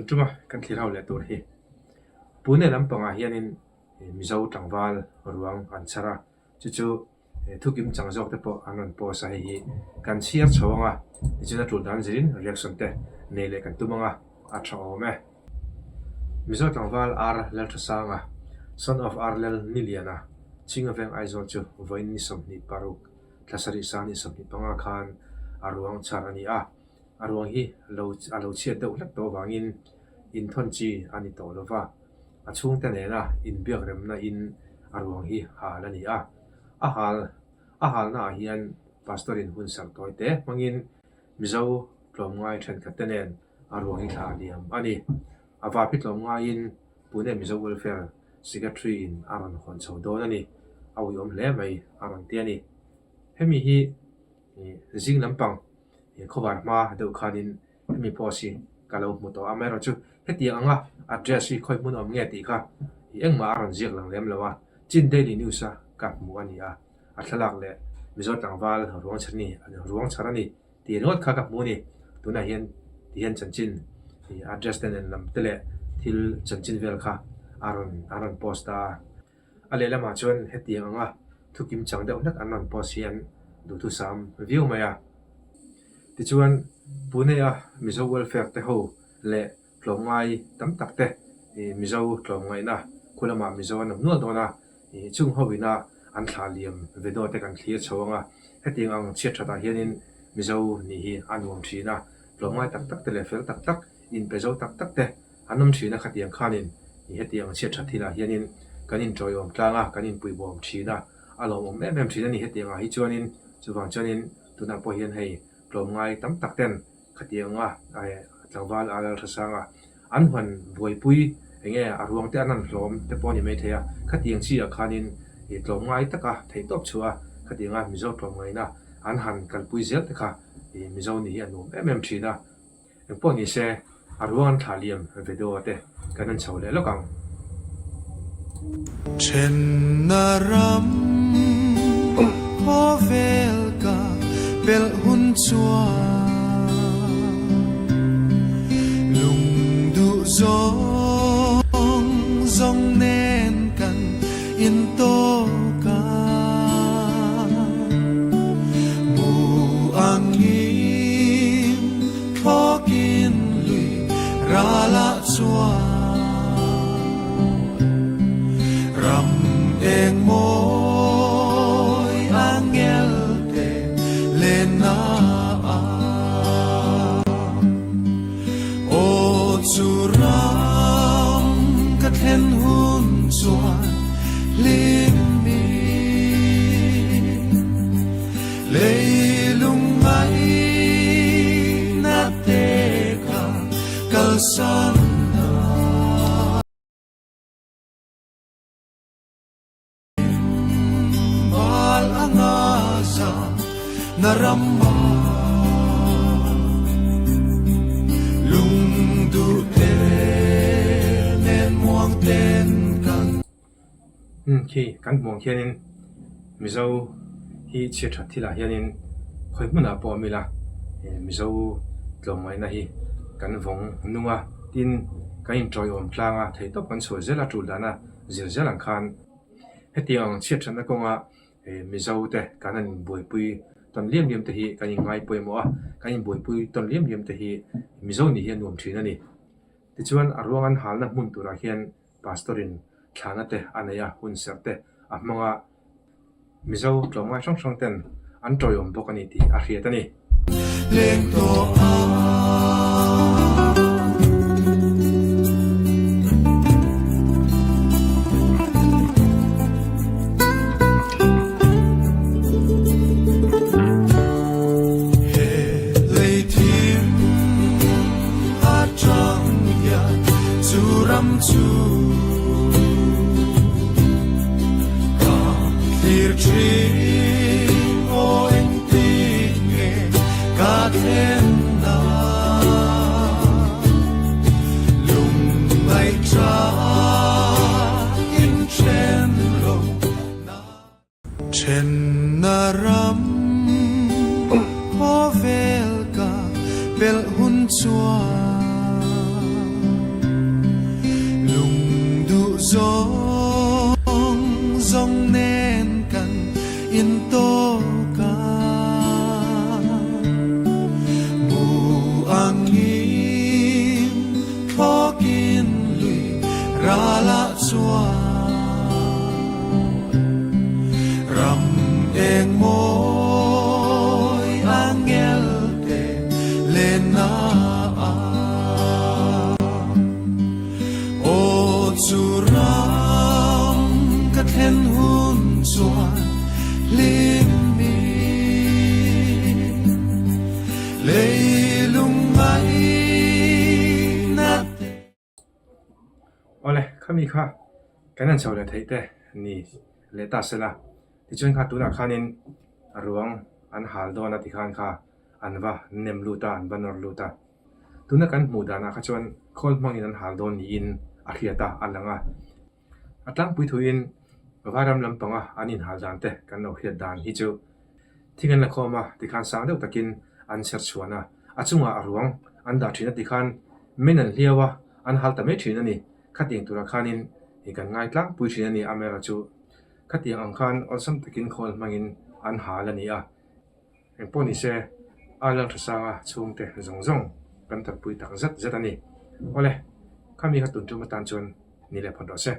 Tun tuma kan thlir ho leh tur hi Pune lampangah hianin Mizo tlangval ruang an chhar a, chu chu Thukim chang zawk te pawh an rawn post a, hei hi kan chhiar chho ang a, tichuan a tul dan zirin reaction te nei leh kan tum ang a, a tha awm e. Mizo tlangval Ar Lalthasanga, son of Ar Lal Niliana, Chingaveng Aizawl chu vawiin ni 26 thla sarih sa ni 25 khan a ruang chhar a ni a, a ruang hi lo a lo chhiat deuh hlek tawh avangin inthawn chi a ni tawh lova. A chhungte nena inbiak remna in a ruang hi hal a ni a. A hal a halna ah hian Pastor in hun serh tawi te hmangin Mizo tlawmngai thenkhat te nen a ruang hi thla a liam a ni. A vap hi tlawmngaiin Pune Mizo Welfare Secretary in a rawn hawn chho dawn a ni. A uiawm hle mai a rawn ti a ni. Hemi hi zing lampang khawvar hma deuh khanin Hemi post hi ka lo hmu tawh a, amaherawhchu hetiang anga address hi khawi hmun awm nge tih kha i engmah a rawn ziak lang lem lo a, Chin Daily News a ka hmu a ni a, a thlalak leh Mizo tlangval ruang chhar ni ruang chhar a ni tih ringawt kha ka hmu a ni. Tunah hian ti hian chanchin i address te nen lam te leh thil chanchin vel kha a rawn a rawn post a. A lehlamah chuan hetiang anga thu kimchang deuh hlek an rawn post hian duhthusam viau mai a. Tichuan, Pune-a Mizo Welfare te ho leh tlawmngai tam tak te Mizo tlawmngaihna khu lamah Mizo an awm nual dawn a, chung ho ina an thlah liam video te kan thlir chho ang a. Hetiang ang chhiat thatah hianin Mizo nih hi a nuam thin a, tlawmngai tak tak te leh fel tak tak, inpe zo tak tak te An awm thin a, khatiang khanin i hetiang chhiat that thilah hianin kan inṭawiawm tlang a, kan inpuibawm thin a, a lawmawm em em thin a ni hetiangah hi chuanin. Chuvang chuanin tunah pawh hian hei tlawmngai tam tak ten khatianga tlangval a Lalhrasanga an huan buaipui eng nge a ruang te an han hlawm te pawh a ni maithei a, khatiang chi ah khanin i tlawmngai taka theihtawp chhuah a, khatianga Mizo tlawmngaihna an han kalpui zel te kha i Mizo ni hi a nuam em em thin a. Engpawh ni se, a ruang an thlah liam video te kan en chho leh lawk ang. Thenna ram khawvel ka pelh hun chuan lung duh zawng zawng nen kan intawk a, mu angin Thlawkin lui ralah chuan ram eng mawi angel te lenna ah. Aw chu ram ka thlen hun chuan hlim mi. Leilung ngaihna te kha kalsan na. Val anga zam na ram ah. Lungduh te nen muang ten kan. Umm khi kan hmuh ang khianin Mizo hi chhiat that thilah hianin khawi hmunah pawh awm ila Mizo tlawmngaihna hi kan vawng nung a, tin kan inṭawiawm tlang a, theihtawp kan chhuah zel a tul dana zir zel ang khan hetiang ang chhiat thatna kawnga Mizo te kan han inbuaipui tawn liam liam te hi kan inngai pawimawh a, kan inbuaipui tawn liam liam te hi Mizo nih hi a nuam thin a ni. Tichuan a ruang an halna hmun turah hian Pastor-in thlana te a nei a, hunserh te a hmang a, Mizo tlawmngai hrang hrang ten an tawiawm bawk a ni tih a hriat a ni. Leng tawh a. He lei thim atang hian chu ram chu ka thlir thin aw engtin nge ka thlen na lungngaih tha in then lo na. Thenna ram khawvel ka pelh hun chuan. Khami kha kan han chho leh theih te ni leh ta sela. Tichuan kha tunah khanin a ruang an hal dawn a tikhan kha an va nem lut a, an va nawr lut a. Tuna kan hmuh danah kha chuan khawl hmangin an hal dawn niin a hriat a, a lang a. A tlangpui thuin Vairam lampanga an inhal dan te kan lo hriat dan hi chu thing an la khawm a tikhan sang deuh takin an chher chhuan a, a chungah a ruang an dah thin a tikhan men an hliau a, an hal ta mai thin a ni. Khatiang turah khanin kan ngai tlangpui thin a ni amaherawhchu chu khatiang ang khan awlsam takin khawl hmangin an hal a ni a. Engpawh ni se, a Lalthasanga chhungte zawng zawng kan tanpui tak zet zet a ni. Awle, khami kha tun tum atan chuan ni leh phawt rawh se.